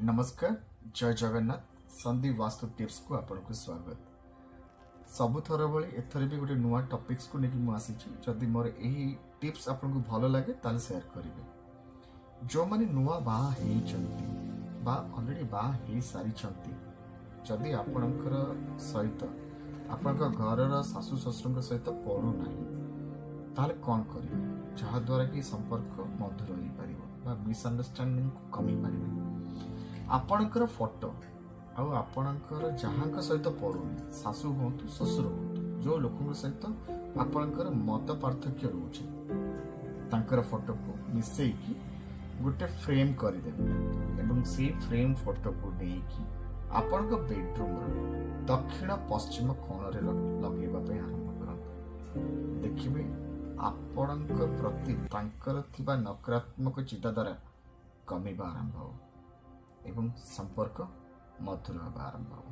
ନମସ୍କାର, ଜୟ ଜଗନ୍ନାଥ। ସନ୍ଦୀପ ବାସ୍ତୁ ଟିପ୍ସକୁ ଆପଣଙ୍କୁ ସ୍ୱାଗତ। ସବୁଥର ଭଳି ଏଥର ବି ଗୋଟେ ନୂଆ ଟପିକ୍ସକୁ ନେଇକି ମୁଁ ଆସିଛି। ଯଦି ମୋର ଏହି ଟିପ୍ସ ଆପଣଙ୍କୁ ଭଲ ଲାଗେ, ତାହେଲେ ସେୟାର କରିବେ। ଯେଉଁମାନେ ନୂଆ ବାହା ହେଇଛନ୍ତି ବା ଅଲରେଡ଼ି ବାହା ହେଇସାରିଛନ୍ତି, ଯଦି ଆପଣଙ୍କର ସହିତ ଆପଣଙ୍କ ଘରର ଶାଶୁ ଶ୍ୱଶୁରଙ୍କ ସହିତ ପଡ଼ୁନାହିଁ, ତାହେଲେ କ'ଣ କରିବେ, ଯାହାଦ୍ୱାରା କି ସମ୍ପର୍କ ମଧୁର ହେଇପାରିବ ବା ମିସ୍ଅଣ୍ଡରଷ୍ଟାଣ୍ଡିଂକୁ କମିପାରିବେ? ଆପଣଙ୍କର ଫଟୋ ଆଉ ଆପଣଙ୍କର ଯାହାଙ୍କ ସହିତ ପଡ଼ୁନି, ଶାଶୁ ହୁଅନ୍ତୁ, ଶ୍ୱଶୁର ହୁଅନ୍ତୁ, ଯେଉଁ ଲୋକଙ୍କ ସହିତ ଆପଣଙ୍କର ମତ ପାର୍ଥକ୍ୟ ରହୁଛି, ତାଙ୍କର ଫଟୋକୁ ମିଶେଇକି ଗୋଟେ ଫ୍ରେମ୍ କରିଦେବେ ଏବଂ ସେଇ ଫ୍ରେମ୍ ଫଟୋକୁ ନେଇକି ଆପଣଙ୍କ ବେଡରୁମ୍ର ଦକ୍ଷିଣ ପଶ୍ଚିମ କୋଣରେ ଲଗେଇବା ପାଇଁ ଆରମ୍ଭ କରନ୍ତୁ। ଦେଖିବେ, ଆପଣଙ୍କ ପ୍ରତି ତାଙ୍କର ଥିବା ନକାରାତ୍ମକ ଚିନ୍ତାଧାରା କମିବା ଆରମ୍ଭ ହେବ ଏବଂ ସମ୍ପର୍କ ମଧୁର ହେବା ଆରମ୍ଭ ହେବ।